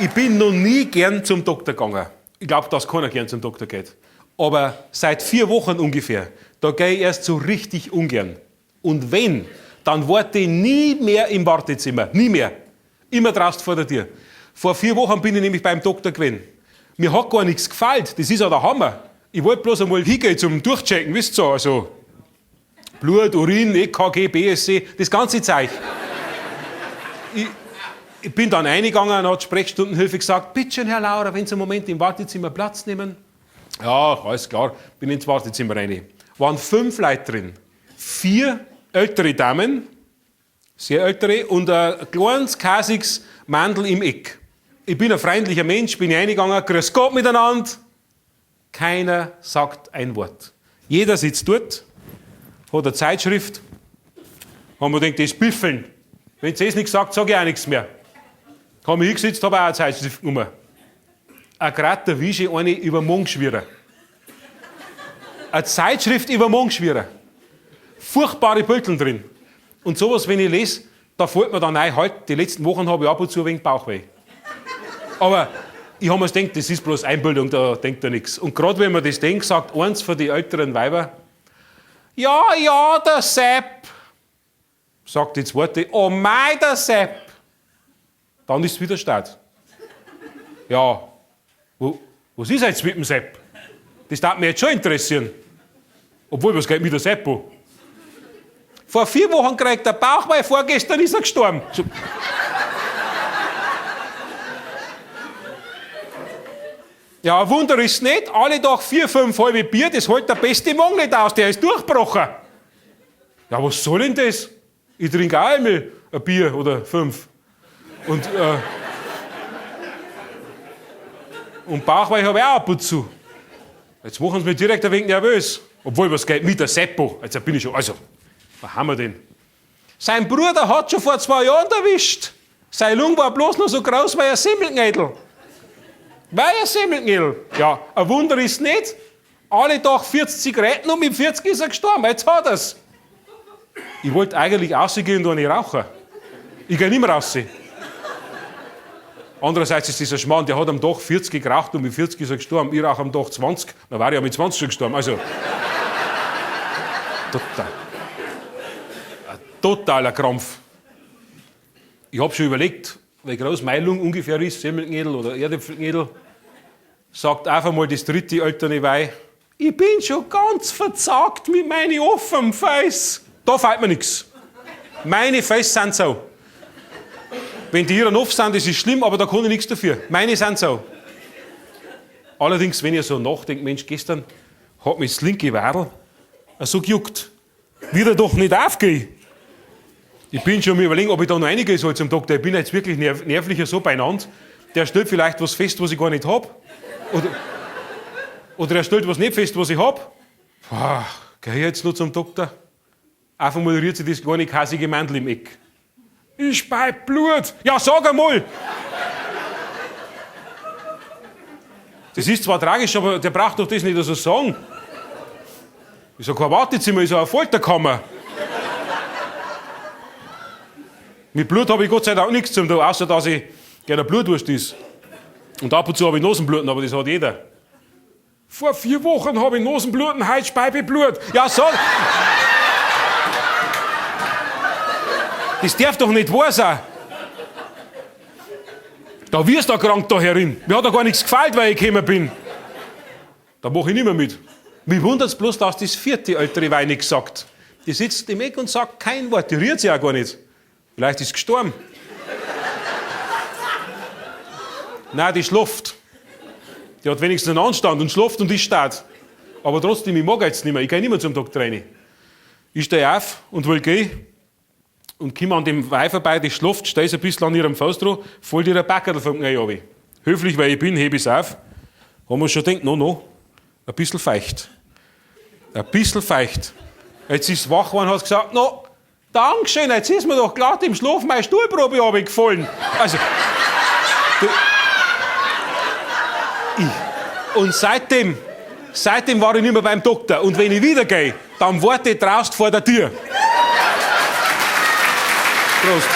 Ich bin noch nie gern zum Doktor gegangen. Ich glaube, dass keiner gern zum Doktor geht. Aber seit 4 Wochen ungefähr, da gehe ich erst so richtig ungern. Und wenn, dann warte ich nie mehr im Wartezimmer. Nie mehr. Immer draußen vor der Tür. Vor 4 Wochen bin ich nämlich beim Doktor gewesen. Mir hat gar nichts gefallen. Das ist ja der Hammer. Ich wollte bloß einmal hingehen zum Durchchecken, wisst ihr so. Also Blut, Urin, EKG, BSC, das ganze Zeug. Ich bin dann reingegangen und hat Sprechstundenhilfe gesagt, bitte schön, Herr Laurer, wenn Sie einen Moment im Wartezimmer Platz nehmen. Ja, alles klar, bin ins Wartezimmer rein. Waren fünf Leute drin. Vier ältere Damen, sehr ältere, und ein kleines, kasiges Mandel im Eck. Ich bin ein freundlicher Mensch, bin reingegangen, grüß Gott miteinander. Keiner sagt ein Wort. Jeder sitzt dort, hat eine Zeitschrift, haben wir gedacht, das Biffeln. Wenn sie es nicht sagt, sage ich auch nichts mehr. Habe mich hingesetzt, habe auch eine Zeitschrift genommen. Ein grad erwische ich eine über Mongschwierer. Eine Zeitschrift über Mongschwierer. Furchtbare Bilder drin. Und sowas, wenn ich lese, da fällt mir dann ein, halt, die letzten Wochen habe ich ab und zu ein wenig Bauchweh. Aber ich habe mir gedacht, das ist bloß Einbildung, da denkt er nichts. Und gerade wenn man das denkt, sagt eins von den älteren Weiber, ja, ja, der Sepp. Sagt die zweite, oh mei, der Sepp. Dann ist es wieder Start. Ja, was ist jetzt mit dem Sepp? Das darf mich jetzt schon interessieren. Obwohl, was geht mit der Seppo? Vor 4 Wochen kriegt der Bauchweh, vorgestern ist er gestorben. So. Ja, ein Wunder ist nicht. Alle Tag vier, fünf halbe Bier, das hält der beste Magen nicht aus, der ist durchgebrochen. Ja, was soll denn das? Ich trinke auch einmal ein Bier oder fünf. Und Bauchweh habe ich auch ab und zu. Jetzt machen sie mich direkt ein wenig nervös. Obwohl, was geht mit der Seppo? Jetzt bin ich schon, also, was haben wir denn? Sein Bruder hat schon vor 2 Jahren erwischt. Sein Lung war bloß noch so groß wie ein Semmelknödel. Wie ein Semmelknödel. Ja, ein Wunder ist nicht. Alle Tag 40 Zigaretten und mit 40 ist er gestorben. Jetzt hat er's. Ich wollte eigentlich rausgehen und eine rauchen. Ich gehe nicht mehr raus. Andererseits ist dieser Schmarrn, der hat am Tag 40 geraucht und mit 40 ist er gestorben. Ich rauche am Tag 20, dann war ich ja mit 20 schon gestorben. Also, total. Ein totaler Krampf. Ich habe schon überlegt, wie groß meine Lunge ungefähr ist, Semmelknödel oder Erdäpfelknödel. Sagt einfach mal das dritte alterne Weih, ich bin schon ganz verzagt mit meinen offenen Feiß. Da fällt mir nichts. Meine Fässe sind so. Wenn die ihren offen sind, das ist schlimm, aber da kann ich nichts dafür. Meine sind so. Allerdings, wenn ich so nachdenke, Mensch, gestern hat mich das linke Wadel so gejuckt. Wieder doch nicht aufgehe. Ich bin schon mir überlegen, ob ich da noch reingehen soll zum Doktor. Ich bin jetzt wirklich nervlicher so beieinander. Der stellt vielleicht was fest, was ich gar nicht hab. Oder er stellt was nicht fest, was ich hab. Geh ich jetzt noch zum Doktor? Auf einmal rührt sich das kleine kasige Mandel im Eck. Ich spei Blut. Ja, sag einmal. Das ist zwar tragisch, aber der braucht doch das nicht so sagen. Ich sag, kein Wartezimmer, ist ja eine Folterkammer. Mit Blut habe ich Gott sei Dank nichts zu tun, außer dass ich gerne Blutwurst ist. Und ab und zu habe ich Nasenbluten, aber das hat jeder. Vor 4 Wochen habe ich Nasenbluten, heute speibe ich Blut. Ja, sag. Das darf doch nicht wahr sein. Da wirst du krank da herin. Mir hat doch gar nichts gefallen, weil ich gekommen bin. Da mache ich nicht mehr mit. Mich wundert's bloß, dass das vierte ältere Wein nichts sagt. Die sitzt im Eck und sagt kein Wort. Die rührt sich auch gar nicht. Vielleicht ist sie gestorben. Nein, die schläft. Die hat wenigstens einen Anstand und schläft und ist stark. Aber trotzdem, ich mag jetzt nicht mehr. Ich gehe nicht mehr zum Doktor rein. Ich stehe auf und will gehen und komme an dem Weih vorbei, die schläft, stehe so ein bisschen an ihrem Fuß dran, fällt ihr ein Backerl vom Knie runter. Höflich, weil ich bin, hebe ich's auf. Haben wir schon gedacht, no, no, ein bisschen feucht. Ein bisschen feucht. Jetzt ist sie wach geworden und hat gesagt, no, Dankeschön, jetzt ist mir doch glatt im Schlaf meine Stuhlprobe gefallen. Also, du, ich, und seitdem war ich nicht mehr beim Doktor. Und wenn ich wieder gehe, dann warte ich draußen vor der Tür. Prost.